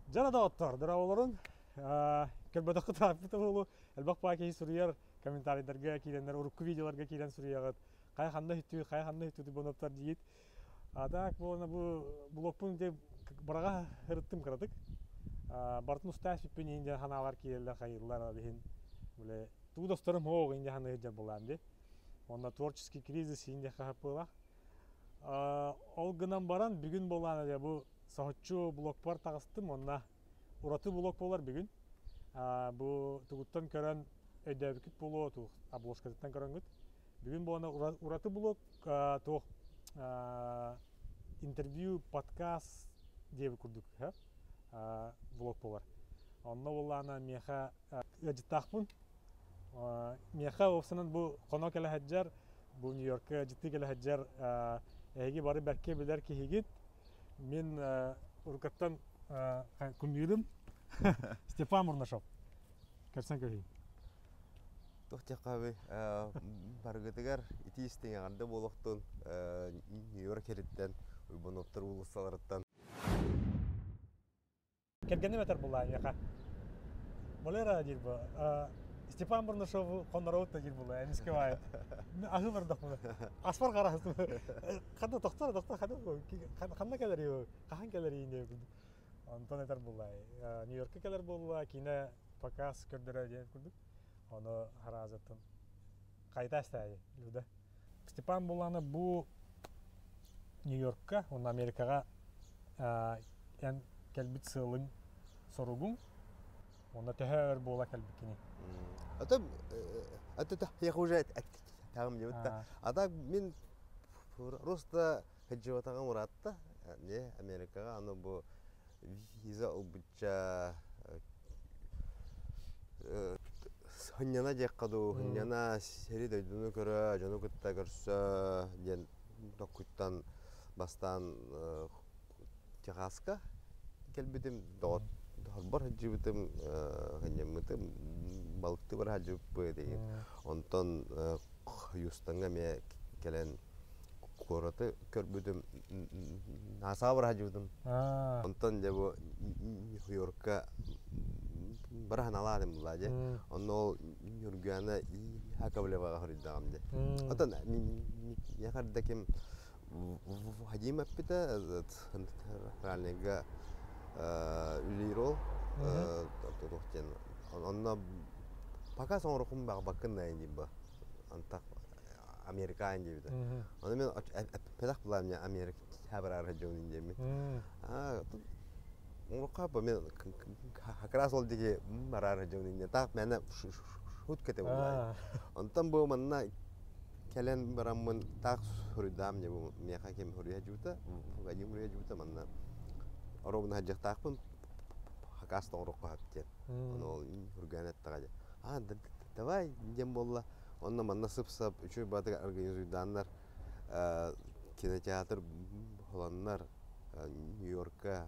Дьара доҕоттор, дорооболорун. Көрбөтөххүт ырааппыта буолуо. Элбэх баа киһи суруйар, комментарийдарга киирэннэр, урукку видеоларга киирэн суруйаҕыт. Хайа ханна үттүү, хайа ханна үттүү боноптор диит. А так буолана бу блокпун де быраҕа ырыттым кыратык. Бартын устаа сүппүн иин диэн ханаалар киирэллэр хайыыллар ол иһин бile туу досторум хоох иин диэн ханыһыт булаам ди. Онно творческий кризис иин диэн хаһаппыылах. Ол гынан баран бүгүн буолаана дьэ бу соһуччу блокпар таҕыстым уонна ураты блок буолар бүгүн. Бу тугуттан көрөн өйдөөбүккүт буолуо туох обложкатыттан көрөнгүт. Бүгүн буолана ураты блок туох интервью, подкаст диэбит курдук блок буолар. Онно буоллаана миэхэ ыалдьыттаахпын. Миэхэ уопсанан бу хоно кэлэ сылдьар, бу Нью-Йоркка ыалдьыттыы кэлэ сылдьар эһиги бары бэркэ билэр киһигит. Мин уруккаттан кумирым Степан Мурнашов. Көрсөн көрүйүн. Туох диэххэ барыгытыгар итии истиҥ эҕэрдэ буолуохтун Нью-Йорк сириттэн, Уйбануоптар уулуссаларыттан. Кэргэним этэр буоллаа эйиэхэ. Валера диир бу. Степан Бурнашову хонноробут да диир буолла эмискэ баайы. Аһыы бардахпына. Аспар хараһыстым. Ханна тохтор тохтор ханна ханна кэлэр хаһан кэлэр диэн Онтон этэр буолла Нью-Йоркка кэлэр буолла киинэ показ көрдөрө диэн курдук. Ону хараазаттан хайта астаайы Люда. Степан Булана бу Нью-Йоркка уонна Америкаҕа эн кэлбит сыалыҥ, соругуҥ уонна төһө өр буола кэлбиккиний? Это это я уже тагым диэбит да. А так мин просто сылдьыбатаҕым ыраатта. Не Америкаҕа аны бу виза ылбычча сынньана диэххэ дуу, сынньана сири-дойдуну көрө, дьону кытта көрсө диэн токкуттан бастаан Техаска кэлбитим, доҕотторбор сылдьыбытым, сынньаммытым, балыктыы бара сылдьыбыппыт диэн. Онтон Хьюстоҥҥа эмиэ кэлэн куораты көрбүтүм, НАСА бара сылдьыбытым. Онтон дьэ бу Нью-Йоркка бара санаалаатым булаа дьэ. Онно ол Ньургуяна Яковлеваҕа хоруйдаҕым дьэ. Оттон миэхэ да ким Вадим эппитэ центральныйга үлэлиир ол туох диэн онно пока соҥорохум баҕабаккын да диир бу антах Америкаан диэбитэ. Ону мен эппэтэх булаам мне Америка бараар дьонун диэммит. Оҥорохха мен как раз ол диэки бараар дьонун диэн таах мээнэ шут кете буллаа. Онтон бу манна кэлэн бараммын таах суруйдаам дьэ бу миэхэ ким суруйа дьуута Вадим суруйа дьуута манна оруобуна сылдьыахтаахпын хакаас тоҥороххо сөп диэн. Ону ол үргээн эттэҕэ дьэ а давай диэн буолла. Онно манна сып-сап үчүгэй баатыгар организуйдааннар кинотеатр буланнар Нью-Йоркка,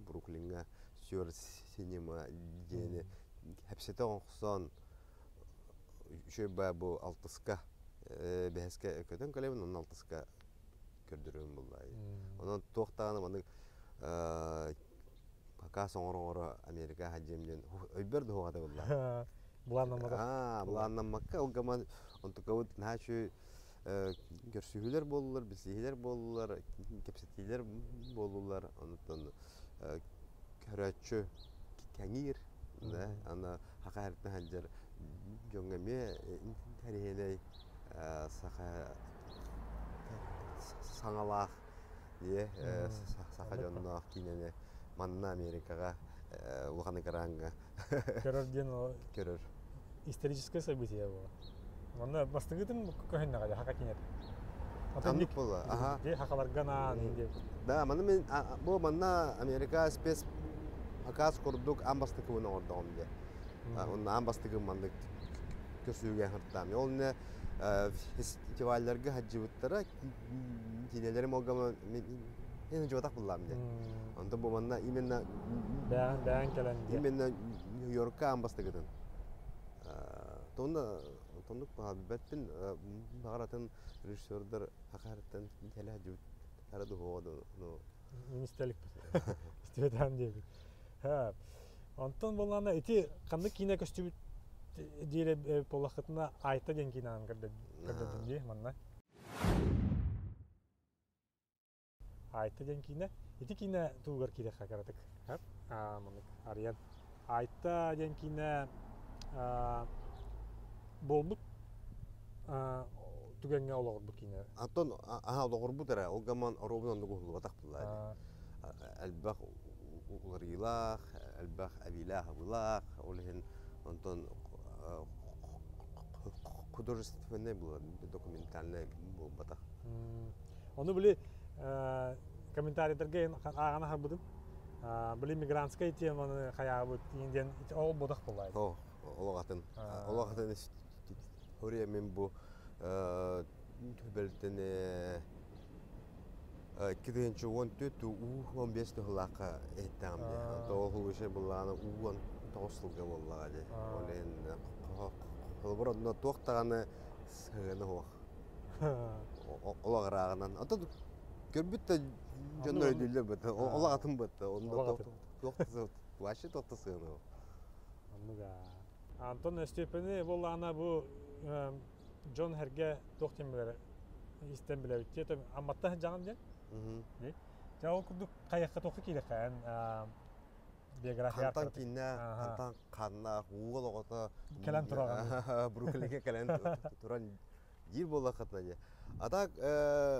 Бруклиҥҥа Сюр Синема диэни кэпсэтэ оҥсон үчүгэй баа бу алтыска бэһискэ көтөн кэлэбин онно алтыска көрдөрүөм буоллаа. Онон туох даҕаны маннык Пока соҥоро-оҥоро Америка сылдьыам диэн өйбөр да суоҕа буолла. Былааннаммата. Аа, былааннаммакка ол гынан онтукабыт наһаа үчүгэй көрсүһүүлэр буоллулар, билсиһиилэр буоллулар, кэпсэтиилэр буоллулар. Онтон көрөөччү кэҥиир, да, аны саха эртэн сылдьар дьоҥҥо эмиэ интэриэһинэй саха саҥалаах Ийэ саха дьонноох киинэни манна Америкаҕа улахан экраҥҥа көрөр диэн көрөр. Историческое событие было. Манна бастыгытын көһүннэҕэ хака кинет. Оннук буолла. Аха. Дии хахаларга наан диэн. Да, маны мен бу манна Америка спец показ курдук аан бастакыбын оҥордоҕум диye. Онно аан бастакы маннык көрсүүгэ ыҥыртаам. Ол не фестивалларга сылдьыбыттара Киинэлэрим олгама мен жуотах буллаам диэн. Онто бу манна именно бээн бээн кэлэн диэн. Именно Нью-Йоркка аан бастакытын. Тонна тоннук бэппин баҕаратын режиссердар хахарыттан кэлэ дьүт хара дуһуода ну Министрликпит. Истибэтээм диэбит. Онтон буоллаҕына ити ханнык киинэ көстүбүт диэри буоллаххытына Айта диэн киинэҕин көрдөрдүм дии манна. Айта диэн киинэ. Ити киинэ туһугар киириэххэ кыратык. Маннык арыйан. Айта диэн киинэ буолбут түгэҥҥэ олоҕурбут киинэ. Антон аха олоҕурбут эрэ, ол гаман оруобун оннук уһуллубатах буллаа. Элбэх уларыйыылаах, элбэх эбиилээх-абыылаах, ол иһин онтон художественнай буолар, документальнай буолбатах. Ону били комментарийдарга ааҕан аһарбытым. Били мигрантскай теманы хайаабыт диэн ол бодох буолла. О, олох атын. Олох атын история мен бу түбэлтэни 2014 15 туһулаахха иһиттэҕим дии. Онто ол случай буллаҕына 19 сылга буоллаҕа дии. Ол иһин холобур онно туох даҕаны сыһыана суох. Олох ырааҕынан. Ото көрбүт да дьоннор өйдүүллэр быта. Олох атын бытта. Онно туох вообще туох да сыһыана суох. Оннуга. Антон Өстүөпэни буоллаҕына бу дьон сэргэ туох диэн билэр истэн билэбит диэ Амматтан сылдьаҕын диэн. Дьэ ол курдук хайахха туохха киирэххэ эн биография Хантан кииннээх, хантан ханнаах, уол оҕото кэлэн тураҕын. Бруклиҥҥа кэлэн туран диир буоллаххытына дии. А так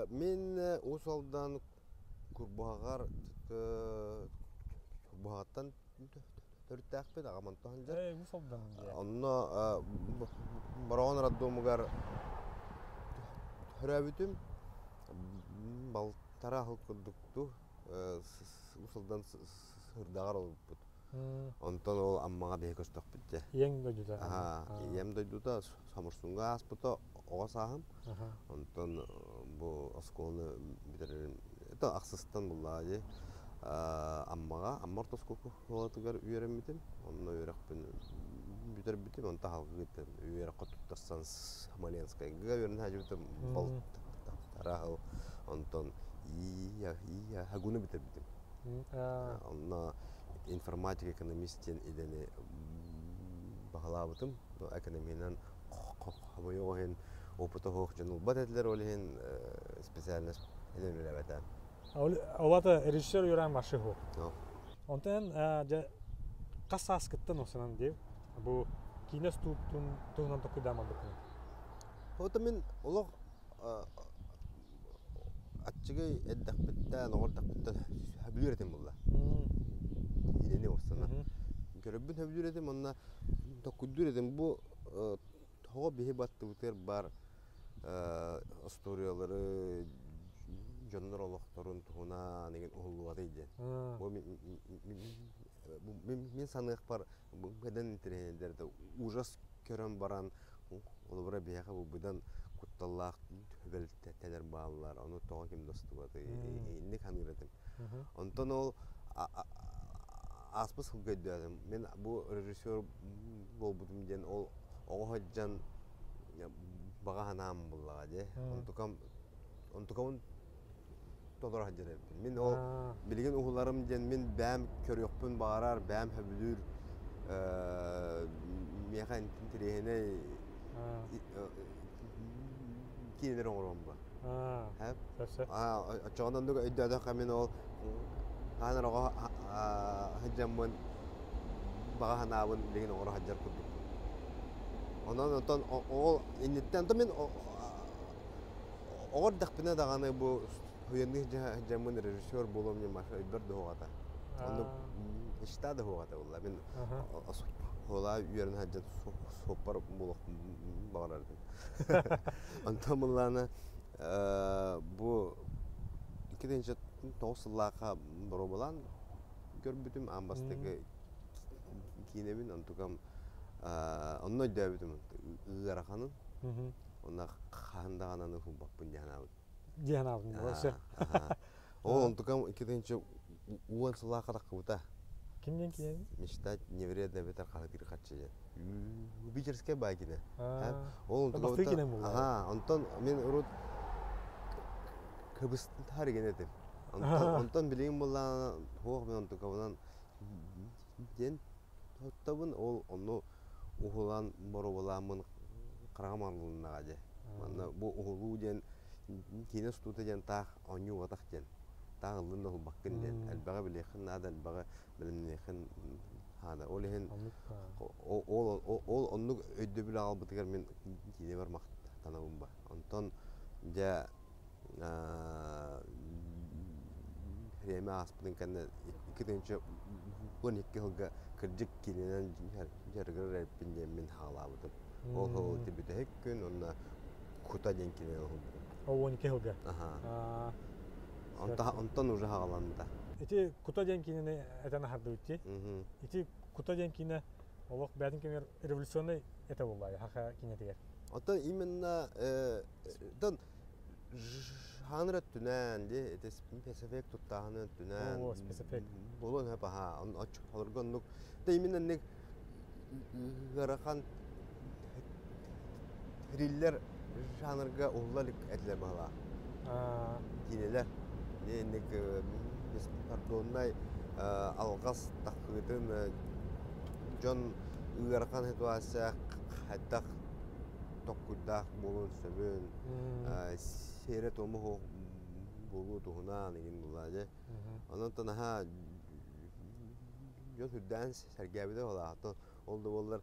мин Уус Алдан Курбуһаҕар Курбуһаҕыттан төрүттээхпит, аҕам онтон сылдьар. Уус Алдан диye. Онно Бороҕон роддомугар төрөөбүтүм. Балтараа сыл курдук Уус Алдан сырдаҕар олорбуппут. Онтон ол Аммаҕа биһи көстөхпүт дьэ. Ийэҥ дойдута? Ийэм дойдута Соморсуҥҥа ааспыта оҕо сааһым. Онтон бу оскуоланы бүтэрэрим это ахсыстан буллаҕа дии. Аммаҕа, Амма орто оскуолатыгар үөрэммитим. Онно үөрэхпин бүтэрбитим. Онтон салгыы үөрэххэ туттарсан Смоленскайга үөрэнэ сылдьыбытым. Балтараа сыл. Онтон ИЯ-ГУну бүтэрбитим. Онно информатика экономист диэн идэни баһылаабытым. Экономиянан хомойуох иһин опыта суох дьон ылбат этилэр, ол иһин специальность идэни үлэлээбэтэ. Ол ата режиссер үөрэн маршы суох. Онтон дьэ хас сааскыттан осунан диэв бу киинэ устуутун туһунан толкуйдаамалбыккын? Ото мин олох аччыгый эрдэхпиттэн, оҕо эрдэхпиттэн сөбүлүүр этим буолла. Киинэни уопсана. Көрөрбүн сөбүлүүр этим уонна толкуйдуур этим. Бу тоҕо биһи баттыбытыгар баар остуоруйалары, дьоннор олохторун туһунан игин уһуллубатый диэн. Бу мин саныахпар быдан интэриэһинэйдэр да ужас көрөн баран холобура биһиэхэ бу быдан кутталлаах түбэлтэлэр бааллар, ону тоҕо ким да устубатый, инник саныыр этим. Онтон ол ааспыт сылга өйдөөтүм. Мин бу режиссер буолбутум диэн ол оҕо сылдьан баҕа санаам буллаҕа дии. Онтукам онтукабын толоро сылдьар эбиппин. Мин ол билигин уһуларым диэн мин бэйэм көрүөхпүн баҕарар, бэйэм сөбүлүүр миэхэ интэриэһинэй киинэлэри оҥоруом ба. Оччоҕуна оннук өйдөөтөххө мин ол хаан эрэ оҕо сылдьаммын баҕа санаабын билигин оҥоро сылдьар курдукпун. Онон онтон ол инниттэн онтон мин оҕо эрдэхпинэ даҕаны бу Хуянных дьаммын режиссер буолуом диэн Маша өйбөр да уһуҕата. Оннук мечта да уһуҕата буолла. Мин оскуола үөрэнэ сылдьан суоппар буолуох баҕарар этим. Онтон былаана бу 2009 сыллаахха боруобалаан көрбүтүм аан бастакы киинэбин онтукам онно өйдөөбүтүм ыараханын онно хаһан даҕаны аны уһулбаппын диэн санаабытым. Диэн аабын өссө. Ол онтукам 2010 сыллаахха таххыбыта. Ким диэн киинэний? Мечтать не вредно эбэтэр хаһытыыр харчы диэн. Любительская баай кинэ. Ол Бастыы кинэ буолла. Аха, онтон мин урут кыбыстар деген этим. Онтон, онтон билигин буоллаҕына, туох мин онтукабынан диэн туттабын. Ол онну уһулан боруобалааммын хараҕым арылыннаҕа дьэ. Манна бу уһулуу диэн киинэ устуута диэн таах оонньуу буотах диэн. Таах ыллын да уһулбаккын диэн. Элбэҕи билиэххин наада, элбэҕи бэлэмниэххин наада. Ол иһин ол оннук өйдөбүл аҕалбытыгар мин киинэбэр махтанабын ба. Онтон дьэ Бириэмэ ааспытын кэннэ 2012 сылга кырдьык киинэнэн дьарыгырар эбиппин диэммин хаалаабытым. Ол сыл ити бүтэһик күн уонна Кута диэн киинэ уһулбутум. Ол 12 сылга? Аха. Онтон уже хаҕаламмыта. Ити Кута диэн киинэни этэн аһардыбыт дии. Ити Кута диэн киинэ олох бэйэтин кэмигэр революционный этэ буолла хаха киинэтигэр. Оттон именно Жанр өттүнэн, дии, ити спецэффект туттааһын өттүнэн Оо, спецэффект. буолуон сөп аһаа. Оччолорго оннук да именно инник ыарахан триллер жанрга уһулла илик этилэр быһалаах. Киинэлэр. Дии инник беспардоннай алҕас таххыытын дьон ыарахан ситуация хайдах токкуйдаах буолуон сөбүн, сиэрэ-туома суох буолуу туһунан игин булаа дьэ. Онон наһаа дьон сүрдээн сэргээбитэ буолаахтан ол да буоллар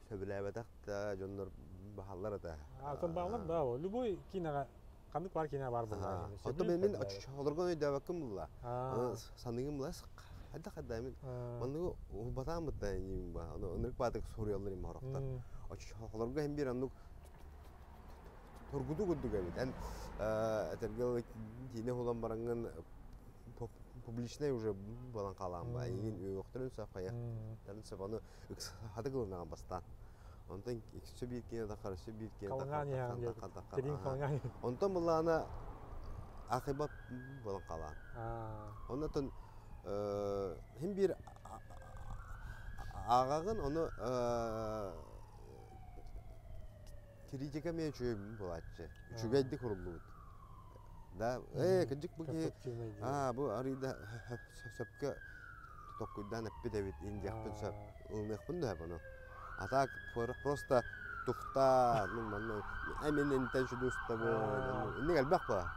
сөбүлээбэтэх да дьоннор баһаллар этэ. Атын баалар да, любой киинэҕэ ханнык баар киинэ баар буолла. Оттон мен олоргон өйдөөбөккүн булла. Саныгым була хайдах хайда мин манныгы улбатаан бытта иним ба. Оннук баатык суруйаллар им хорохтор. Олорго hem bir оннук тургуту курдук эбит. Эн этэргэ киинэ хулан бараҥҥын публичный уже буолан хаалаан ба. Игин үөхтөрүн сөп хайахтарын сөп аны ыксатык ылынаҕын бастаан. Онтон өссө биир киинэ таххар, өссө биир киинэ Халыҥаан иһэҕин диэбит. Тириҥ халыҥаан Онтон былаана аахайбат буолан хаалаан. Оннотон хим биир ааҕаҕын, ону критика эмиэ үчүгэй буолааччы. Үчүгэйдик уруллубут. Да, ээ, кырдьык бу киһи аа, бу арыйда сөпкө токкуйдаан эппит эбит индиэхпин сөп ылыныахпын да сөп ону. А так просто туфта, ну манна эмин интен сүдүстабын инник элбэх ба.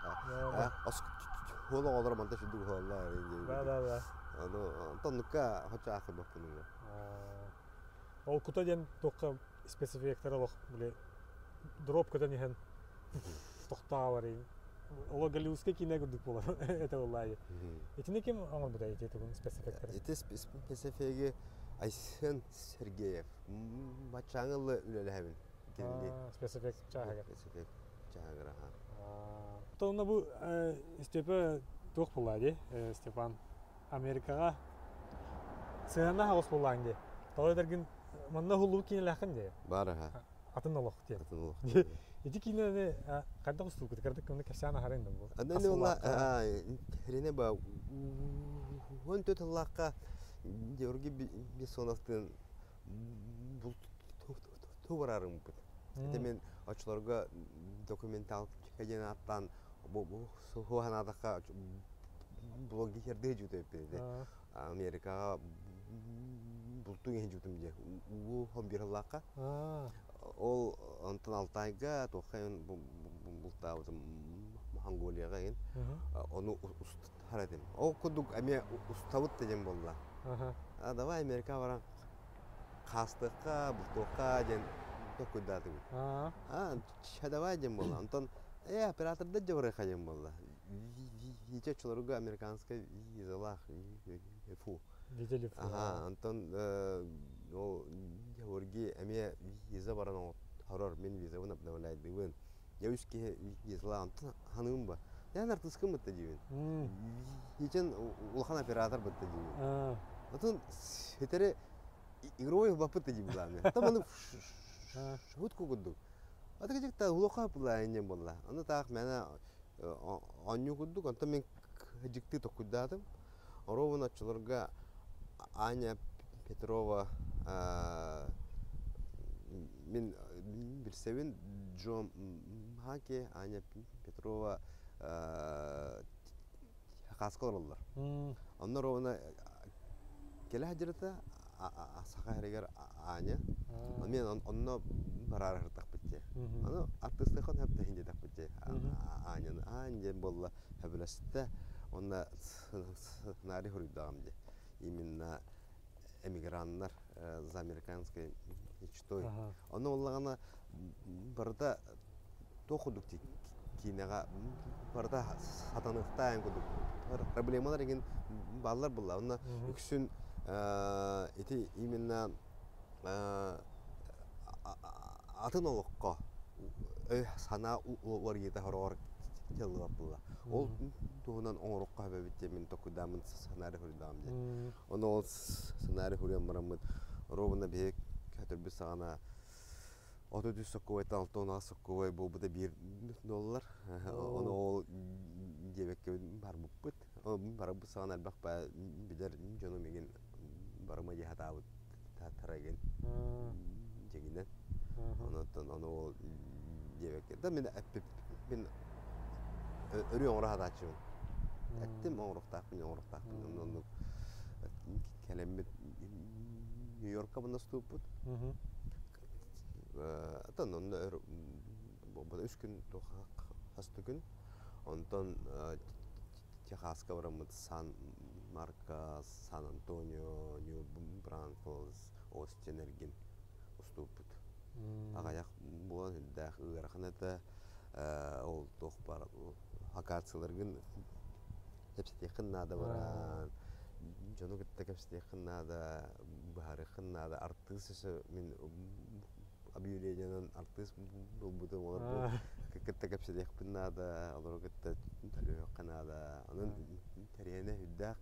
Оскуола оҕолоро манта сүдүг уһаллар Да, да, да. Ону онтоннукка хочо аахайбаппын уже. Ол кута диэн туохха спецэффектэр олох били дроп көтөн иһэн тохтоо барыйын. Оло голливудскай киинэ курдук буолар это буоллаайы. Итини ким оҥорбута ити тугун спецэффектери? Ити спецэффеги Айсен Сергеев баччааҥылы үлэлэһэбин. Кинини Спецэффект чааһыгар. Спецэффект чааһыгар аха. Онно бу Степа туох буоллаа дии Степан Америкаҕа сыһыаннаах оҕус буоллаҕыҥ дии. Тоҕо этэргин манна уһуллубут киинэлээххин дии. Баар аха. Атын олох диэн. Атын олох. Ити киинэни хайдах устуукут? Кырдык көмө кэпсээн аһарыҥ да бу. Аны ула Рене ба 14 тыллаахха Георгий Бессоновтыын тубарарыммыт. Ити мен очолорго документал диэн ааттаан бу суһанаатахха блогердыы дьүтөппүт Америкаҕа бултуу иһин дьүтүм дьэ уу хомбираллаахха ол онтон Алтайга туохха бултаабытым Монголияҕа иһин ону устар этим ол курдук эмиэ устабыт да диэн буолла а давай Америка баран хаастыахха бултуохха диэн токуйдаатыбыт а давай диэн буолла онтон э оператордар дьабарыаха диэн буолла Витя оччолорго американскай визалаах фу. Витя Лифу. Аха, онтон ол Георгий эмиэ виза баран оҥорор, мин визабын обновляйдыбын. Я үс киһи визалаах, онтон ханыым ба. Я артыскым бытта диибин. Витян улахан оператор бытта диибин. Отон ситэри игровой баппыт диибин главное. Там аны шутку курдук. Ата улахан пулаайын буолла. Аны таах мээнэ оонньуу курдук, онтон мин дьикти токуйдаатым. Оруобун оччолорго Аня Петрова мин билсэбин Джо Хаки, Аня Петрова Хакаска олороллор. Онно ровно кэлэ сылдьарыта саха сиригэр Аня. Мен онно бараарыһыртахпыт дии. Аны артыыстыхан хөптөһүн диэтэхпит дии. Аняны Аан диэн буолла хөбүлэстэ. Онно сценарий суруйдаҕым дии. Именно эмиграннар за американской мечтой. Онно буоллаҕына барыта туох курдук киинэҕэ барыта сатаныахтаах курдук проблемалар игин бааллар буолла. Онно үксүн ити именно атын олоххо өй-санаа уларыйыыта хороҕор тыллыбат буолла. Ол туһунан оҥорукка сөбөбүт диэн мин токуйдааммын сценарий суруйдаҕым диэн. Ону ол сценарий суруйан бараммыт ровно биһиги көтөрбүт саҕана 33 соккубайтан 66 соккубай буолбута биир доллар. Ону ол диэбэккэбин барбыппыт. Барбыт саҕана элбэх билэр дьонум игин барыма дии сатаабыт тарагын дьигинэн. Онон ону ол диэбэккэ. Да мин эппиппин өрүү оҥоро сатааччыбын. Эттим оҥоруохтаахпын, оҥоруохтаахпын. Оннук кэлэммит Нью-Йоркка наступпут. Оттон онно өр үс күн хас да күн. Онтон Техаска бараммыт Сан Марко, Сан Антонио, Нью Бранфолс, Остин эргин устууппут. Аҕыйах буолан үрдээх ыарахан этэ. Ол туох баар локацияларгын кэпсэтиэххин наада баран, дьону кытта кэпсэтиэххин наада, быһаарыаххын наада. Артыыс өссө мин объявлениенан артыыс буолбутум олорбут кытта кэпсэтиэхпин наада, олору кытта төлүөххэ наада. Онон тэрийэнэ үрдээх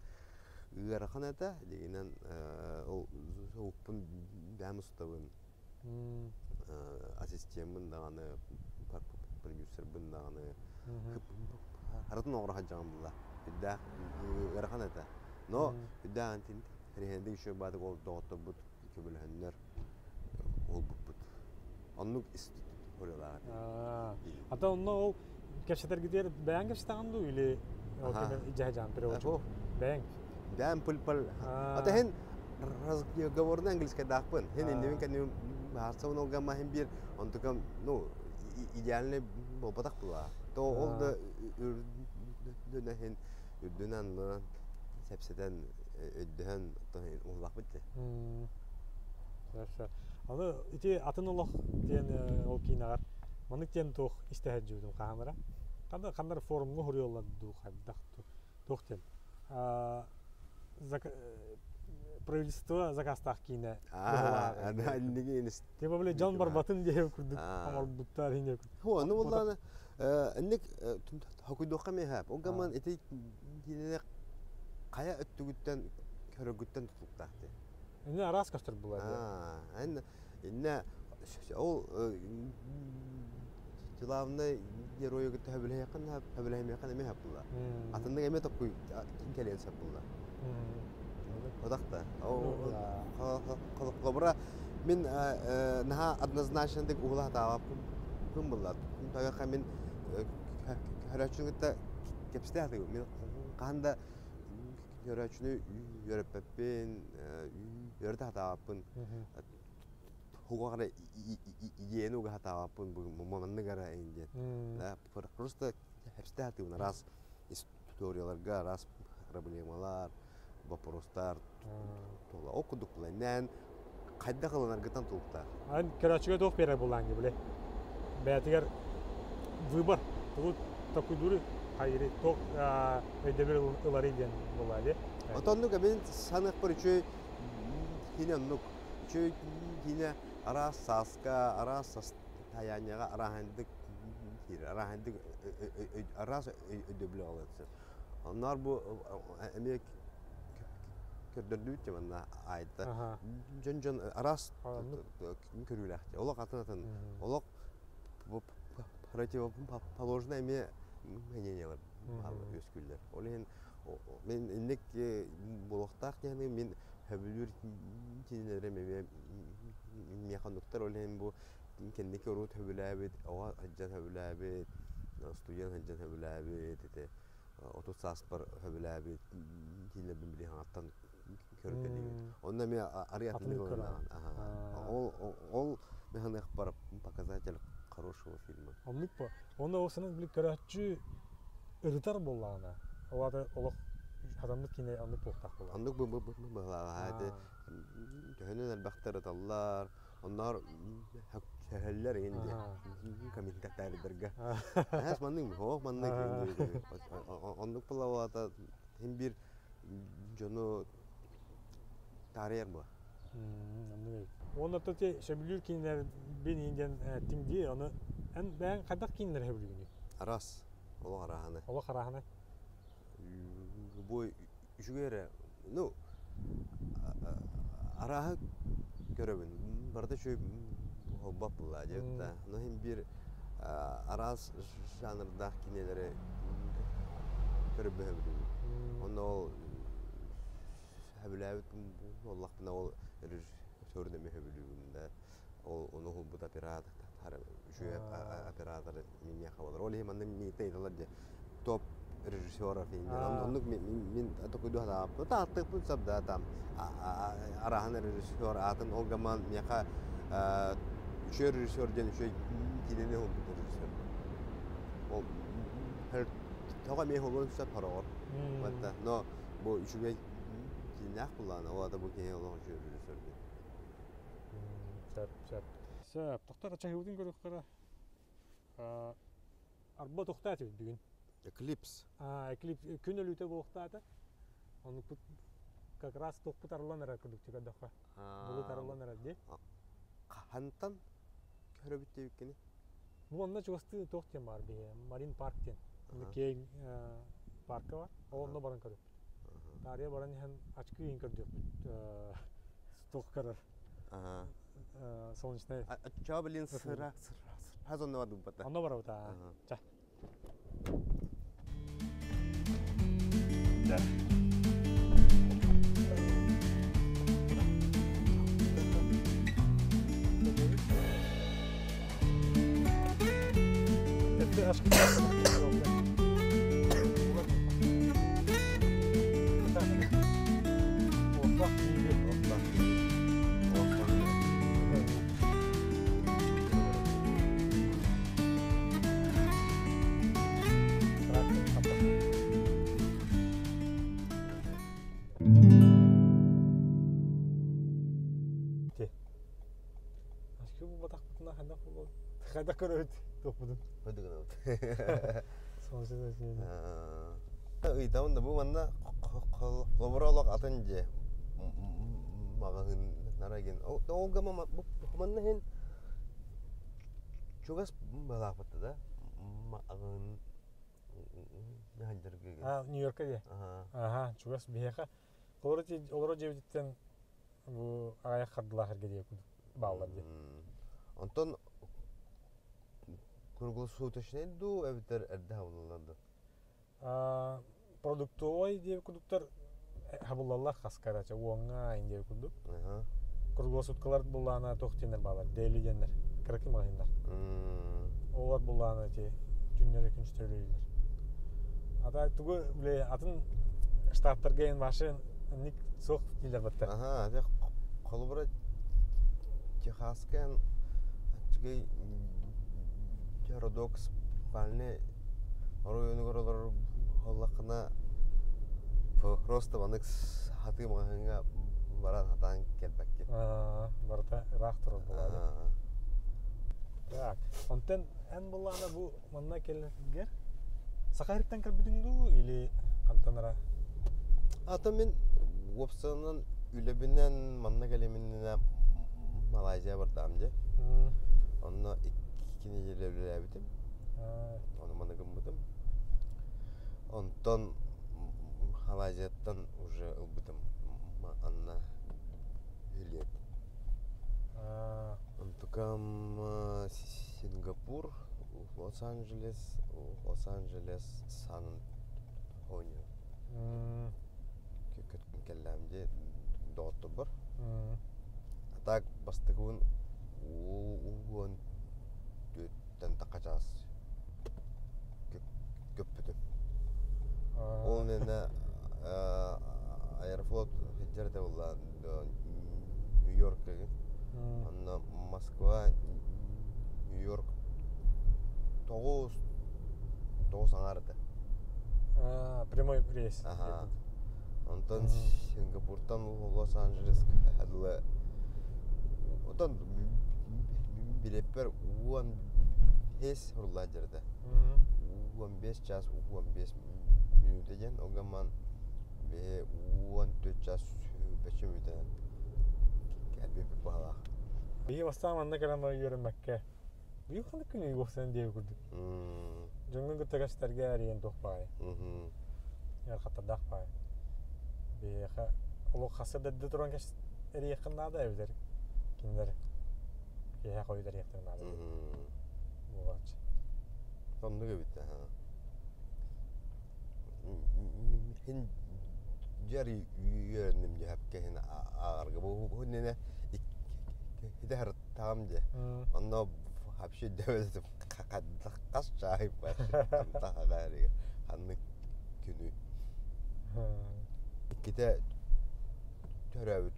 ыарахан этэ. Дигинэн ол укпун бэйэм устабын. Ассистеммын даҕаны, продюсербын даҕаны харытын оҥоро сылдьаҕым буолла. Үрдээх ыарахан этэ. Но үрдээх тэрийэнэ үчүгэй баатык ол доҕотторбут көмөлөһөннөр олбуппут. Оннук историялаах этэ. Ата онно ол кэпсэтэргитигэр бэйэҥ кэпсэтэҕин дуу или ол дьаһдьаан переводчик? Бэйэҥ? Бэйэм пыл-пыл. Ата хин разговорный английскайдаахпын. Хин иннибин кэннибин баһарсабын ол гамма хин биир онтукам ну идеальный буолбатах була. То ол да үрдүнэн хин үрдүнэн аннынан сэпсэтэн өйдөһөн уллахпыт дии. Хорошо. Аны ити атын олох диэн ол киинэҕэр маннык диэн туох истэһэр дьүүтүм хаһан Ханна ханнар форумҥа хоруйаллар дуу хайдах туох диэн правительство заказтаах киинэ Типа били дьон барбатын диэбит курдук оҥорбуттар ине Ону буоллаҕына инник хокуйдуохха эмиэ Ол гаман ити киинэни хайа өттүгүттэн көрөргүттэн тутулуктаах дии. Инне араас көстөр булар. Эн инне ол главный геройу кытта хөбүлэһиэххин хөбүлэһимиэххин эмиэ сөп буолла. Атыннык эмиэ токкуй кэлиэн сөп буолла. Одах да. Холобура мин наһаа однозначно уһула сатаабаппын буолла. Тоҕо мин көрөөччүнү кытта кэпсэтэ сатыыбын. Мин хаһан да көрөөччүнү үөрэппэппин, үөрэтэ сатаабаппын. Туга эрэ идеяны уга сатаабаппын, маннык эрэ диэн. Просто кэпсэтэ сатыыбын араас историяларга, араас проблемалар, боппуруостар тула. Ол курдук буланнан хайдах ылынаргытан тулуктаах. Ан көрөөччүгэ туох биэрэр булаан биле. Бэйэтигэр выбор тугу токуйдуур хайыры туох өйдөбүл ылары диэн буолаа дии. Отоннук мин саныахпар үчүгэй киинэ оннук. Үчүгэй киинэ араас сааска, араас тайаанньаҕа арааһындык киирэр, арааһындык араас өйдөбүлү аҕалар. Онноор бу эмиэ көрдөрдүбүт манна айта дьон-дьон араас көрүүлээх. Олох атын-атын. Олох противоположно эмиэ мнениелар үөскүүллэр. Ол иһин мен инник буолуохтаах диэни мин сөбүлүүр киинэлэрим эмиэ миэхэ оннуктар. Ол иһин бу кэнники урут сөбүлээбит, оҕо сылдьан сөбүлээбит, студент сылдьан сөбүлээбит ити. 30 сааспар сөбүлээбит киинэлэрбин били хаҥаттан көрүтэлиибин. Онно эмиэ арый атыннык ылынаҕын. Ол ол механыахпар показатель хорошего фильма. Оннук бу. Онно ол сынан били көрөөччү ырытар буоллаҕына, ол аата олох хатаммыт киинэ оннук буолуохтаах буоллаҕа. Оннук быһылааҕа ити төһөнөн элбэхтэр ыталлар, онноор сөһөллөр игин диye комментатордарга. Эс маннык хоох маннык оннук буоллаҕа хин бир дьону таарыйар буо. Уонна то те сөбүлүүр кинилэр бин индиан тиҥ дии, ону эн бэйэҥ хайдах кинилэр сөбүлүүгүнүй? Арас, олох араһаны. Олох араһаны. Любой үчүгэй эрэ, ну, арааһы көрөбүн. Барыта үчүгэй буолбат буолла диэбит да. Но иһин биир араас жанрдаах кинилэри көрбөһөбүлүүбүн. Онно ол сөбүлээбит буоллахпына ол режиссерун эмиэ сөбүлүүбүн да. Ол ону уһулбут оператор үчүгэй оператор миэхэ буолар. Ол иһин манна миигиттэн ыйыталлар дии топ режиссеров оннук мин токуйду хатааппын тааттыахпын сөп да там арааһын режиссер аатын ол гаман миэхэ үчүгэй режиссер диэн үчүгэй киинэни уһулбут режиссер ол тоҕо эмиэ уһулуон сөп хороҕор но бу үчүгэй кииннээх буллаана ол ата бу киһи олох үчүгэй режиссер диэн сөп сөп сөп тохтор чаһыыбытын көрүөххэ Арба тохтоо этибит бүгүн. Эклипс. Эклипс күн өлүүтэ буолуохтаата. Оннукпут как раз туохпут арыллан эрэр курдук көрдөххө. Булут арыллан эрэр дии. Хантан көрөбүт диэбиккини? Бу онно чугастыы туох диэн баар биһи Марин парк диэн. Киэҥ парка бар. Ол онно баран көрөппүт. Таарыйа баран иһэн ачкы иһин көрдүөхпүт. Туох көрөр. Солнечный. Чаа блин сыра сыра сыра онно барбыта. Онно барабыта. Ча. Хайдах көрөбүт туохпутун? Хайдах Ыйтабын да бу манна холобура олох атын дьиэ маҕаһыыннара гин ол гама манна иһин чугас балаахпыт да маҕаһыын Нью-Йорка дии. Аха, чугас биһиэхэ. Олору дьиэбититтэн бу аҕыйах хардылаах эргэ диэ бааллар дии. Онтон круглосуточный дуу эбэтэр эрдэ хабыллаллар дуу? Продуктовай диэбит курдуктар хабыллаллар хаска эрэ уоҥҥа ин диэбит курдук. Круглосуткалар буллаана туох диэннэр бааллар дели диэннэр кыракый магазиннар. Олар буллаана ити түннэри күнүстэри үлэлииллэр. А так тугу бile атын штаттарга эн башы ник суох дииллэр батта. Аха, дьэ холобура Техаска эн аччыгый Городок спальный оройуонугар олорор буоллаххына просто маннык сатыы маҕаһыыҥҥа баран сатаан кэлбэккин. Барыта ыраах турар буолаады. Так, онтон эн буллаана бу манна кэлэргэр Саха сириттэн кэлбитиҥ дуу или хантан эрэ? Ата мин уопсайынан үлэбинэн манна кэлиминнэ Малайзия бардаам дьэ. Онно икки нэдиэлэ үлэлээбитим. Ону маны гыммытым. Онтон Малайзияттан уже ылбытым анна билет. Онтукам Сингапур, Лос-Анджелес, Лос-Анджелес, Сан-Антонио. Кэллэм дии доҕотторбор. А так бастакыбын 14-тэн тахха чаас көппүтүм. Ол иннинэ Аэрофлот сылдьар этэ буолла Нью-Йорк игин. Онно Москва, Нью-Йорк 9 аҥаар этэ. Прямой рейс. Аха. Онтон Сингапуртан Лос-Анджелеска дылы Отон билиэппэр 15 урлаан дьарыта. 15 час 15 мүнүүтэ диэн ол гынан биһи 14 час 100 мүнүүтэнэн кэлбиппит баһылаах. Биһи бастаан манна кэлэн баран үөрэммэккэ быйыл ханнык күн уопсайан диэби курдук. Дьоҥҥун кытта кэпсэтэргэ эрийэн туох баайы. Ыарахаттардаах баайы. Биһиэхэ олох хасса да эрдэ туран эрийиэххин наада эбэтэр кинилэр киэһэ хойут эрийиэхтэрин наада буолааччы. Оннук эбит аха. Мин дьэр үөрэнним дьэһэпкэ иһин ааҕарга бу иннинэ иккитэ сырыттаҕым дьэ. Онно вообще дөбөтүм хас чаай ханнык күнү иккитэ төрөөбүт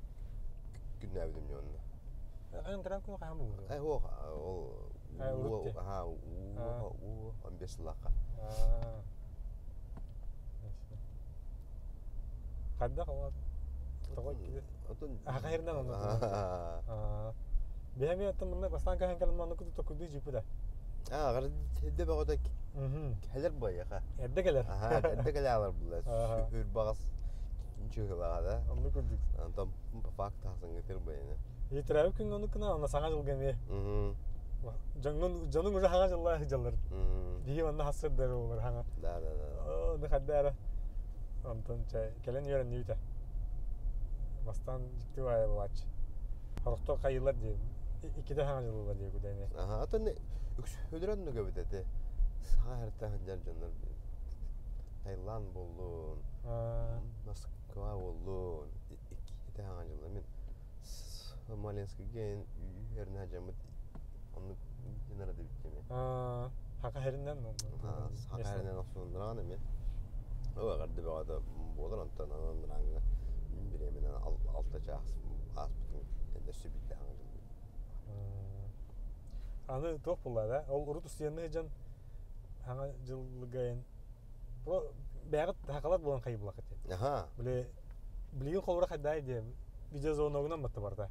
күннээбитим дьэ онно. Эн төрөөбүт күнү хаһан булдуҥ? Э суох ол аха уу 15 сыллаахха. Хайдах ол тоҕо иккитэ? Аха херинэн онно. Биһэми оттон мунна бастаан көһөн кэлэн маннык куту токуйдуу дьииппитэ. Аа, эрдэ бөҕөтө кэлэр байыаха. Эрдэ кэлэр. Аха, эрдэ кэлэ алар булла. Сүр баҕас чыһылаҕа да. Оннук курдук. Онтон факт тахсыҥҥа тир байыны. Төрөөбүт күҥҥэ оннук гына, онно саҥа дьылга эмиэ. Дьоҥҥун дьонуҥ уже хаҥа дьыллаах дьыллар. Биһи манна хассырдар олар хаҥа. Да, да, да. Ону хадда эрэ. Онтон чэ кэлэн үөрэннибитэ. Бастаан дьикти баайы булааччы. Хорохтор хайыылар диэн. Иккитэ хаҥа дьыллар диэ кудэни. Аха, атын үксүлэр оннук эбит этэ. Саҥа хартан сылдьар дьоннор Таиланд буоллун, Москва буоллун, иккитэ хаҥа дьыллар. Мин Смоленскайга үөрэнэ сылдьаммыт оннук гынар эбит эмиэ. Хака хэринэн Хака хэринэн охсуһуннараҕын эмиэ. Ол эҕэрдэ бөҕөтө буолар онтон анан ырааҥҥа бириэмэнэн 6 чаас ааспытын кэннэ сүбүттээх Аны туох буолла да? Ол урут устуйанны сылдьан хаҥа дьыллыгайын бэйэҕит хакалар буолан хайыбылах ити. Аха. Били билигин холобура хайдаай диэн видеозвоногунан батта барда.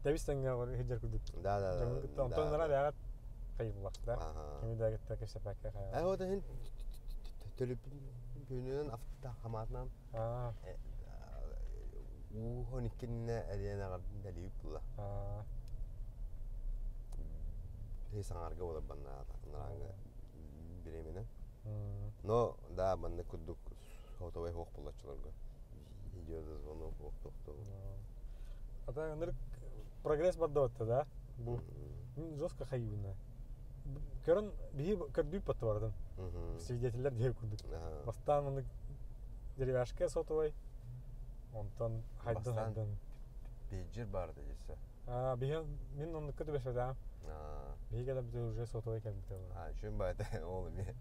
Тэбис тэҥҥэ сылдьар курдук. Да, да, да. Дьоҥҥун кытта онтон ынара бэйэҕит хайыбылах да. Кими да кытта кэпсэппэккэ хайа. Э вот иһин төлөпүөнүнэн автоматынан ууһун иккиннэ эриэн эҕэрдэлиибит була. Саҥарга буолар баннаата анараҥҥа бириэмэнэн. Но да маннык курдук сотовай суох буоллаччыларга видеозвонок суох тохтоо. А так ынырык прогресс барда да бу жестко хайыбына. Көрөн биһи көрдүүп батты бардым. Свидетеллэр диэ курдук. Бастаан маннык деревяшка сотовай онтон хайдан хайдан. Пейджер баар да десе. Биһи мин оннукка түбэспэтээм. Биһиги кэлбитэ уже сотовай кэлбитэ. А, үчүн баата ол эмиэ.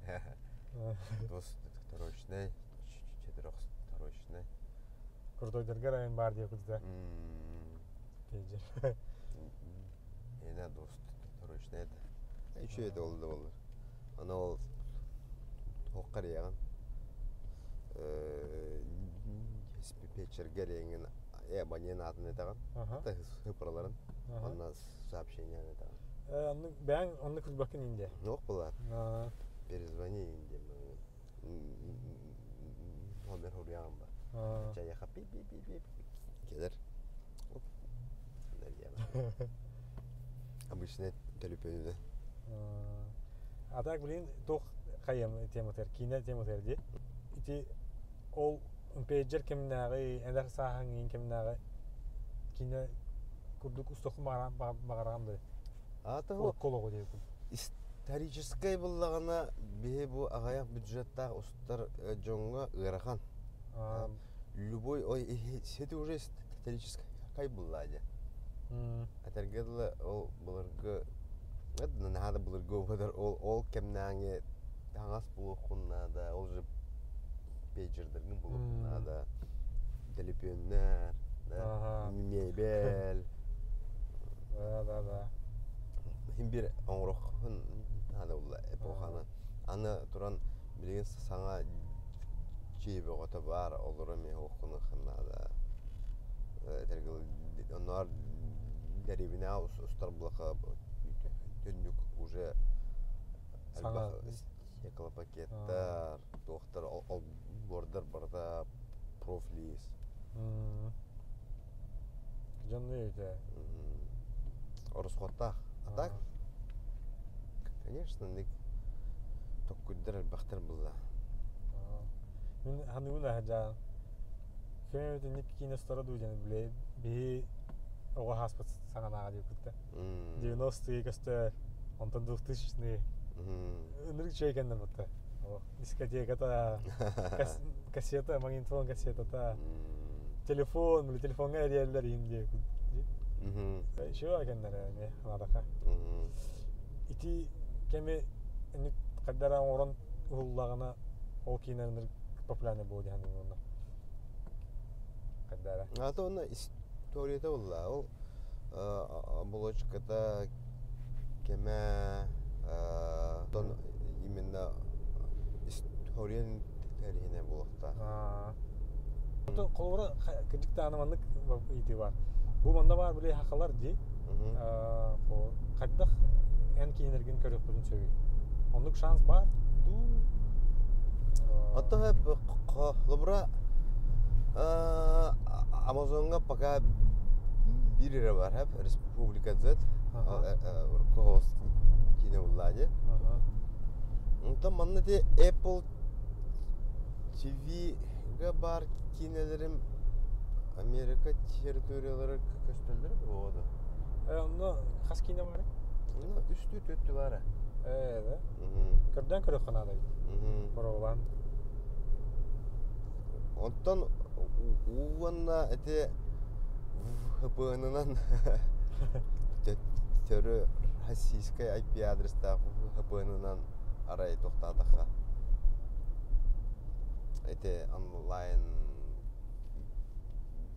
Двусторочный, четырехсторочный. Крутойдарга район баар диэ курдук. Пейджер. Эне двусторочный это. Үчүгэй да ол да боллар. Аны ол туохха эрийэҕин диспетчергэ эрийэҥҥин абонент аатын этэҕин, цифраларын, онно сообщение этэҕин. Оннук бэйэҥ оннук курбаккын Индия? Суох буолар. Перезвони Индия номер суруйаҕын ба. Чайаха пип пип пип пип кэлэр. Обычно төлөпүөнүнэн. А так, блин, туох хайыам тематыгар, киинэ тематыгар дии. Ити ол пейджер кэмнээҕи, эдэр сааһыҥ иин кэмнээҕи киинэ курдук устуоххун баҕараҕын да Аата урукку олоҕу диэбитим. Историческай буллаҕына биһи бу аҕыйах бюджеттаах устар дьоҥҥо ыарахан. Любой ой сити уже историческай буллаа дьэ. Этэргэ дылы ол былыргы наһаа да былыргы убадар ол ол кэмнээҥи таҥас булуоххун наада ол же. Пейджердэргин булуоххун наада. Төлөпүөннэр, да, миэбэл. Да, да, да. Иһин биир оҥоруоххун наада буолла эпоханы. Аны туран билигин саҥа дьиэ бөҕөтө баар, олору эмиэ уоххунуоххун наада. Этэргэ оннооҕор дэриэбинэҕэ устар булаха түннүк уже Саҥа стеклопакеттар, туохтар олбуордар барыта профлиис. Дьонну өйдөө. Оросхуоттаах. А так, конечно, ник токкуйдар элбэхтэр булла. Мин ханыыбын аһа Ким ник киинэ устара дуу диэн билэ биһи оҕо хааспыт саҥанааҕа диэбиттэ. 90-е көстөр, онтон 2000-ные. Ынырык үчүгэй кэннэ бутта. Дискотеката, кассета, магнитофон кассетата, телефон, били телефоҥҥа эрийэллэр иһин диэбит. Еще кэннэрэ эмиэ ханаатахха. Ити кэми инник хайдара оҥорон уһуллаҕына ол киинэ ынырык популярный буолуо диэн уонна хайдара. А то онно историята буолла. Ол оболочката кэмэ тон именно историян тэрихине буолуохтаах. Ото холобура кырдьык даҕаны маннык ыйытыы баар. Бу манна баар били хахалар дии. Хайдах эн киинэлэргин көрүөхпүтүн сөбүй? Оннук шанс баар дуу? Оттон холобура Амазоҥҥа пока биир эрэ бар Республика Z руководство киинэ буллаа дии. Онтон манна ити Apple TV-га баар киинэлэрим Америка территориялара көстөллөр буолуо да? Онно хас киинэ баарый? Онно үстүү төртү баара. Ээ, да? Көрдөөн көрүөххэ наада эбит. Боруобалаан. Онтон уонна ити ХПН-нан төттөрү российскай IP адрестаах ХПН-нан арай тохтаатахха ити онлайн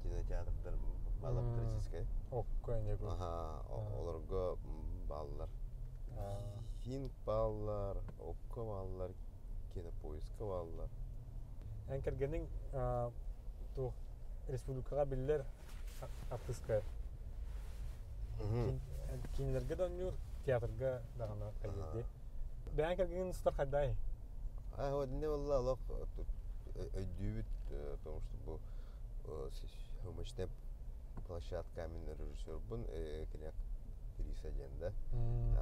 кинотеатрдар бааллар российскай. Окко Аха, олорго бааллар. Финк бааллар, Окко бааллар, Кинопоиска бааллар. Эн кэргэниҥ туох республикаҕа биллэр артыыска киинэлэргэ да оонньуур, театрга даҕаны хайыыр дии. Бэйэҥ кэргэниҥ устар хайдай? Аа, вот не буолла олох өйдүүбүт, потому что бу съемочная площадка мин режиссербун кини актриса диэн да.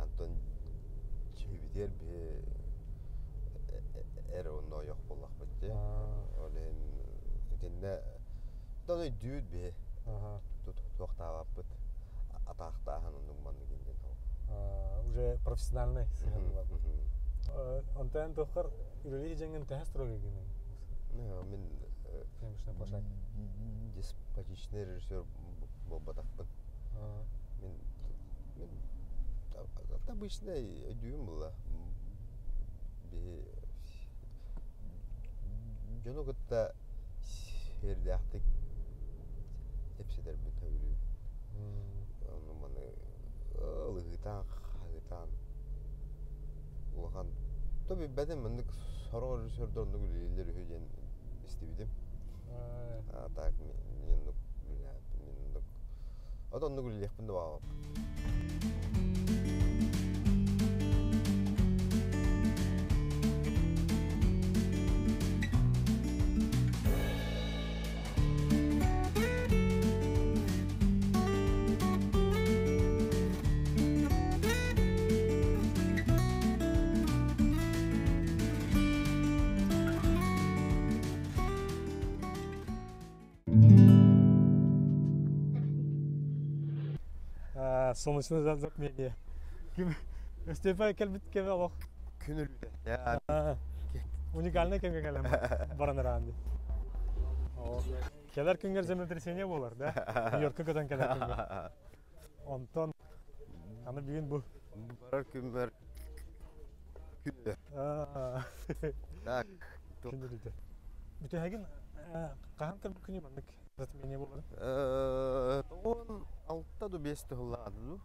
Антон дьиэбитигэр биһи эр онно ойох буоллахпыт дии. Ол иһин итиннэ тон өйдүүбүт биһи туохтаабаппыт атаахтааһын оннук маннык диэн Уже профессиональный сыһыан буолар. Онтон туоххар үлэлии дьэҥҥин төһө строгай гынный? Мин деспотичный режиссер буолбатахпын. Мин мин обычный өйдүүм буолла. Биһи дьону кытта сиэрдээхтик кэпсэтэрбин сөбүлүүбүн. Ону маны ылыһыытаан, хаһыытаан улахан то билбэтим маннык сорох режиссердар оннук үлэлииллэр үһү диэн истибитим. А так мин оннук мин оннук от оннук үлэлиэхпин да баҕарбаппын. Солнечное затмение. Ким Степа кэлбит кэме олох. Күн өлүүтэ. Уникальный кэмгэ кэлэн баран араан ди. Кэлэр күнгер землетрясение болар, да? Нью-Йоркка көтөн кэлэр күнгер. Онтон аны бүгүн бу. Барар күммэр күндө. Так. Күн өлүүтэ. Бүтэһигин хаһан кэлбиккиний маннык затмение буоларын? 96 ду 5 тыһыллаады ду.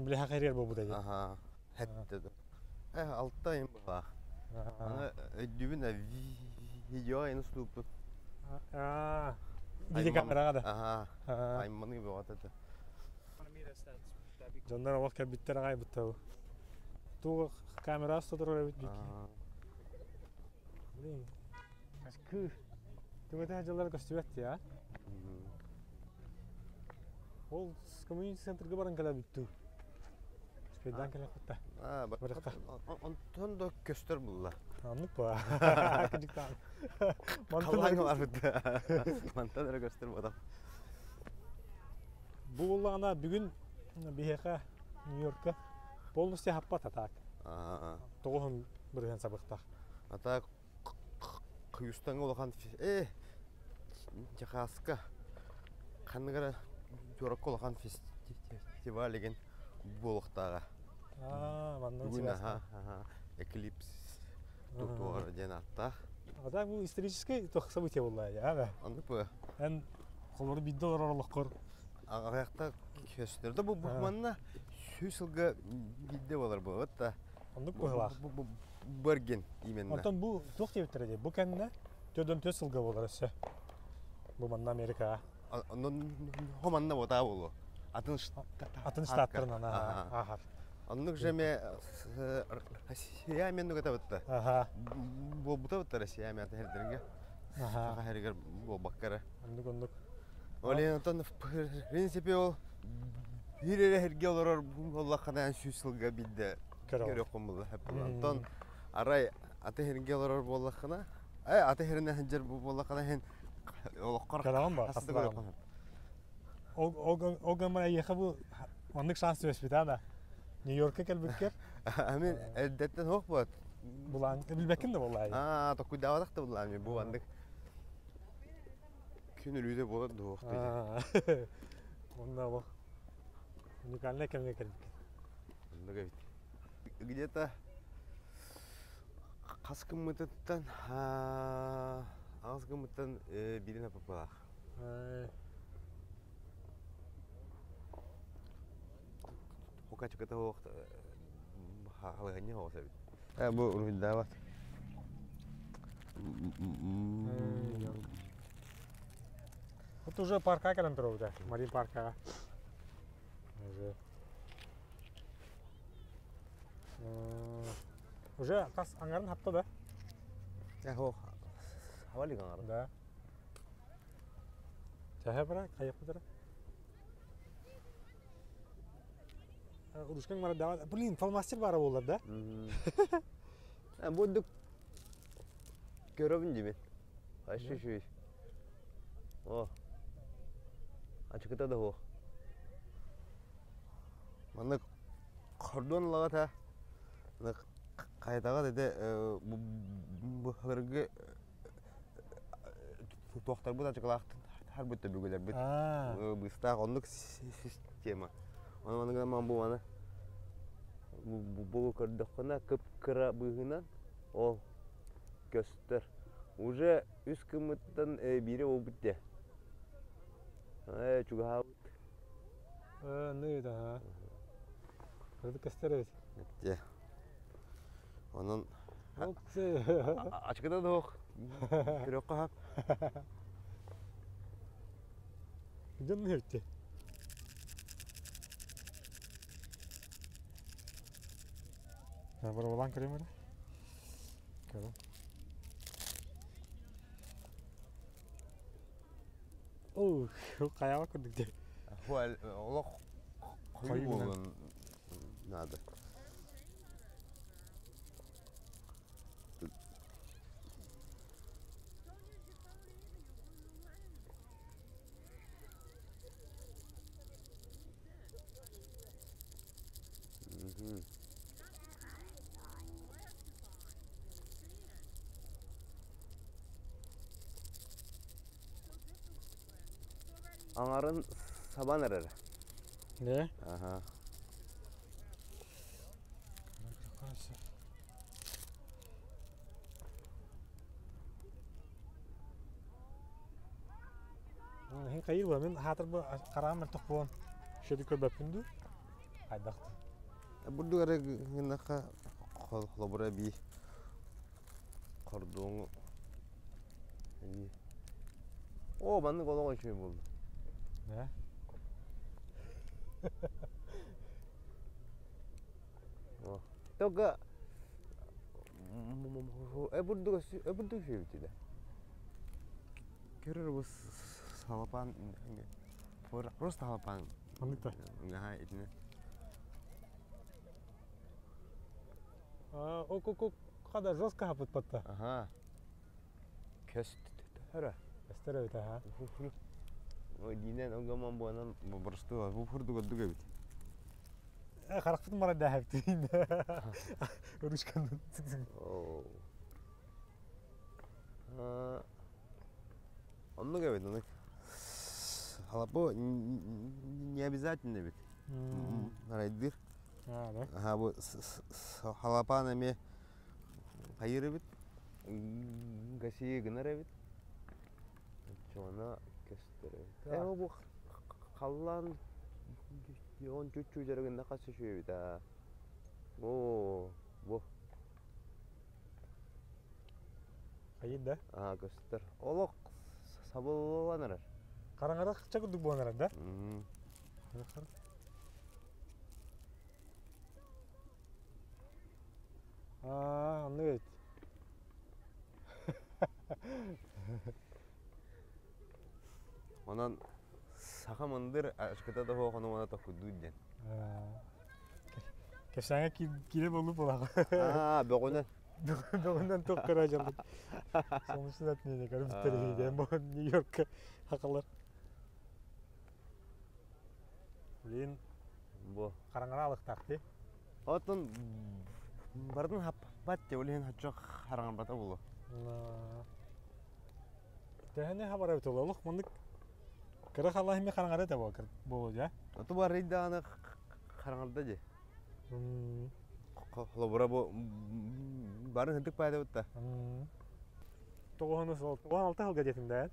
Били хахайрыар буолбута дии. Аха, хэтте ду. Алта ыйым быһылаах. Аны өйдүүбүн видео айын устууппут. Видеокамераҕа да. Аха, айманыы бөҕөтө этэ. Дьоннор олох кэлбиттэр аҕай бутта Туох камера турар эбит Блин, кыы. Түгэтэ дьыллар көстүбэт дии, а? Ол комьюнити центрга баран кэлэбит дуу? Успейдаан кэлэхпит да. Барыахха. Онтон да көстөр булла. Оннук ба. Кыдьыктаан. Мантан барбыт. Мантан эрэ көстөр бодох. Бу буоллаҕына бүгүн биһиэхэ Нью-Йоркка полностью хаппат атаак. 90% сабыктах. Ата Хьюстоҥҥа улахан Техаска ханнык эрэ куоракка улахан фестиваль игин буолуохтааҕа. Манна Бүгүн Эклипс туоҕар диэн ааттаах. А так бу историческай туох событие буолла дии, Оннук бу. Эн холобур биирдэ олорор олоххор Аҕыйахта көстөр да бу манна 100 сылга биирдэ буолар буолбут да. Оннук быһылаах. Быргин именно. Онтон бу туох диэбиттэрэ дии, бу кэннэ 44 сылга буолар өссө. Бу манна Америкаҕа. Онон манна буотаа буолуо. Атын атын штаттарынан ааһар. Оннук же ме Россия мен нугата Аха. Буолбута бытта Россия мен хердерге. Аха. Херигер буолбаккара. Оннук оннук. Ол онтон в принципе ол биир эрэ сиргэ олорор буоллаххына 100 сылга биирдэ көрүөххүн буолла. Онтон арай аты сиргэ олорор буоллаххына, аты сиринэн сылдьар буоллаххына иһин олоххор Кэрэҕин ба, хаста көрүөххүн. Ол гынан эйиэхэ бу маннык шанс түбэспитэ да. Нью-Йоркка кэлбиккэр Мин эрдэттэн суох буолат. Булаан билбэккин да буоллаа. Аа, токуйдаабатах да буллаам бу маннык күн өлүүтэ буолар дуох дии. Онно олох уникальнай кэмҥэ кэлбиккин. Оннук эбит. Где-то хас гыммытыттан аҕыс гыммыттан биирин аппалаах. Хукачыката суох халыһанньа соҕус эбит. Бу уруһуйдаабат. Вот уже парка кэлэн турабыт Марин паркаҕа. Уже. Уже хас аҥарын хапта да? Э, хавалик аҥарын. Да. Чаһа бара, хайаппытара. Ручкаң бара давай. Блин, фломастер бара буолар да? Бу үрдүк көрөбүн дибин. Ащы үчүгэй. О. Ачыкыта да суох. Маннык хордуон ылаҕыт хайатаҕыт ити былыргы туохтарбыт ачыкылаахтарбыт өбүгэлэрбит быыстаах оннук система. Ону маны гынан бу маны бу көрдөххүнэ кып-кыра быыһынан ол көстөр. Уже үс гыммыттан биирэ буолбут дии. Ээ чугаһаабыт. Ны да. Кырдык көстөр эбит. Дьэ. Онон ачыкыта да суох. Көрүөххэ сөп. Дьон эбит. Бороболаан көрүм эрэ. Көрүм. Оо, хайаҕа курдук дии. Олох хойуу буолуон наада. Аҥарын сабан эрэр. Не? Аха. Хайыр була мин хаатыр бу хараам мөлтөх буолан шөдү көрбөппүн дуу хайдах Бурдук эрэ гыннахха холобура бии хордуоҥу Оо, маннык олох үчүгэй буолла. Да? Только бурдук бурдук үчүгэй да. Көрөр бу салапаан просто салапаан. Маннык да. Ага, итини. О, хада жестко хапыт батта. Ага. Көстөрө. Көстөр эбит, аха. Диинэн огомон буонан боростуо бу курдук ордук эбит. Харахпытын баран дээһэптиин. Ручканан. Оннук эбит, оннук. Халапу не обязательно эбит. Арайдыр. Аха бу халапаан эмиэ хайыр эбит. Гасии гынар эбит. Оччоҕуна көстөр эбит. Ээ бу халлаан он чуть-чуть эрэ гынна хас үчүгэй эбит аа. Оо бу. Хайыр да? Аа көстөр. Олох сабыллан эрэр. Хараҥара ча курдук буолан эрэр да? Аа, оннук эбит. Онон саха мындыр ачкыта да суох ону маны токкуйдуур диэн. Кэпсээҥҥэ киирэ буолуу буолаҕа. Аа, бөҕүнэн. Бөҕүнэн туох көрө дьоммут. Солнечный затмение көрбүттэр диэн бу Нью-Йоркка хакалар. Блин, Бу. хараҥара алыктаах дии. Оттон барытын хаппат те ол иһин хаччох хараҥарбата буолуо. Төһөнү хабара эбит олох маннык кыра халаһ эмиэ хараҥара этэ буолуо дьэ. Оту барый даҕаны хараҥарда дии. Холобура бу бары ынтык паайдабыт да. Тоҕуһуну сол тоҕуһун алта сылга диэтим да.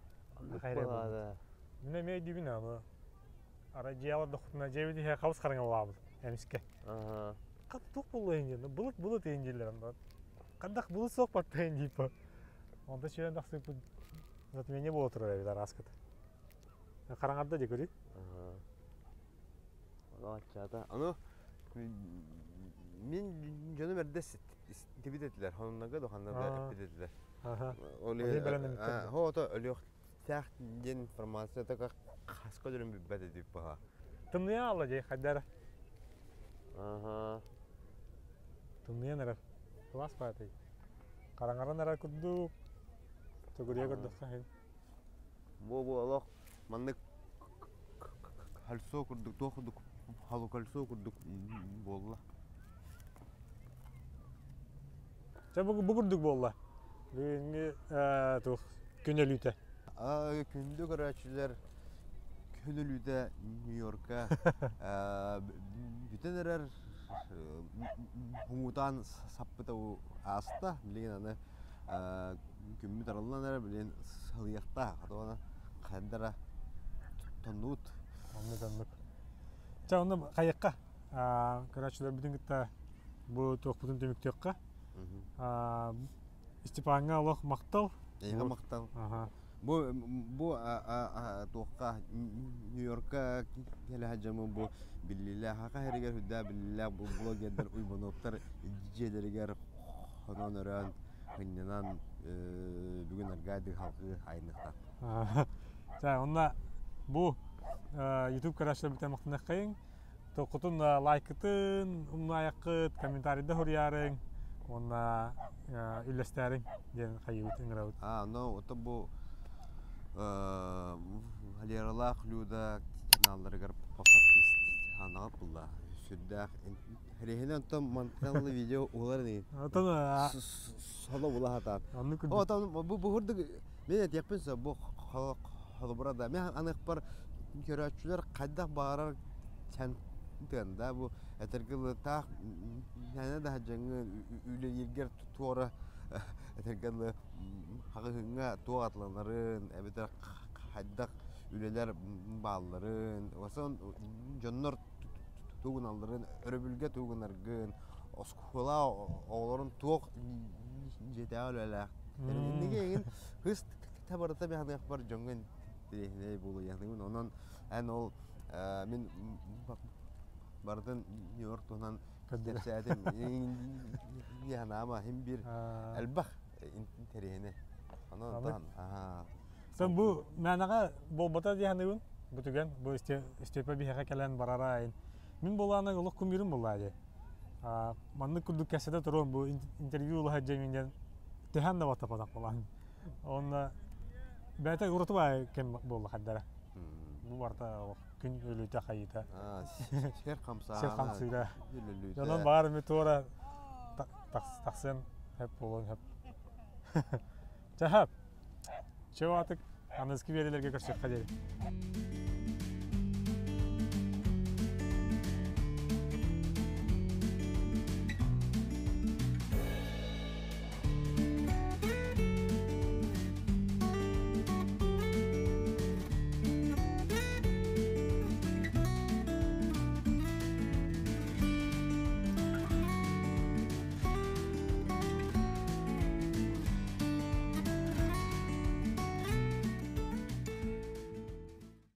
Мин эмиэ өйдүүбүн аны. Арай дьиэ олордохпутуна дьиэбит иһэ хабыс хараҥалаабыт эмискэ. Хат туох буолла диэн былыт былыт иһин дииллэр онно. Хандах былыт суох баттайын дииппа. Онто сүүрэн тахсыппыт затмение буола турар эбит арааскыт. Хараҥарда дии көрүй. Аччата. Аны мин дьонум эрдэ тибит этилэр. Хонуннарга да ханна да эппит этилэр. Ол Хо өлүөхтээх диэн информация только хаска өлөрүн билбэт этибит баха. Тымныйа алла дии хайдара. Аха. Тымныйан эрэр. Кылаас баатый. Хараҥаран эрэр курдук. Төгүрүйэ көрдөххө иһин. Бу бу олох маннык кольцо курдук туох курдук халукольцо курдук буолла. Чэ бу, бу курдук буолла. Бүгүҥҥү туох күн өлүүтэ. Күндү көрөөччүлэр күн өлүүтэ Нью-Йорка бүтэн эрэр хомуутаан саппыта ааста. Билигин аны күммүт арыллан эрэр билигин сылыйыахтаах. Хата хайдара тоннуут. Оннук оннук. Чэ онно хайыахха көрөөччүлэрбитин кытта бу туохпутун түмүктүөххэ. Степаҥҥа олох махтал. Эйиэхэ махтал. Бу бу туохха Нью-Йоркка кэлэ сылдьаммын бу биллиилээх хаха сиригэр сүрдээх биллиилээх бу блогердар Уйбануоптар дьиэлэригэр хонон өрөөн ынньанан бүгүн аргаайдык халҕыы айанныахтаах. Чэ, онно бу YouTube көрөөччүлэрбитин махтаныаххайыҥ. Токкутун лайкытын умнаайаххыт, комментарийда суруйаарыҥ уонна үллэстээриҥ диэн хайыыбыт ыҥырабыт. А, ну, это бу Валералаах Люда каналларыгар подписанаҕыт булла. Сүрдээх Рехинен онтон мантан видео улар ини. Отон Соло була хатаан. Отон бу бу курдук мен этиэхпин сөп бу холобура да мен аныхпар көрөөччүлэр хайдах баҕарар тыан да бу этэргэ таах мээнэ да дьаҥы үлэлииргэр туора этэргэ дылы хаҕыһыҥҥа туох атланарын эбэтэр хайдах үлэлэр баалларын, осон дьоннор тугуналларын, өрөбүлгэ тугунаргын, оскуола оҕолорун туох дьиэтээҕи үлэлээх. Инниги эҥин хыс табарыта бэһаныахпар дьоҥҥо интэриэһинэй буолуйаныгын. Онон эн ол мин барытын Нью-Йорк туһунан кэпсээтим. Янаама хим бир элбэх интэриэһинэй. Онон Сон бу мээнэҕэ буолбата дии саныыбын. Бу түгэн, бу Степа биһиэхэ кэлэн барара айын. Мин буолаана олох кумирым буоллаа дии. Маннык курдук кэпсэтэ туруом бу интервью ылаһа дьиэ диэн түһэн да баттапатах буолан. Онно бэйэтэ ураты баай кэм буолла хардара. Бу барыта олох күн өлүүтэ хайыта. Сир хамсаана. Сир хамсыыра. Онон баар эми туора тахсыан хөп буолуон хөп. Чэ, чэ, аныгыскы биэриилэргэ көрсүөххэ диэри.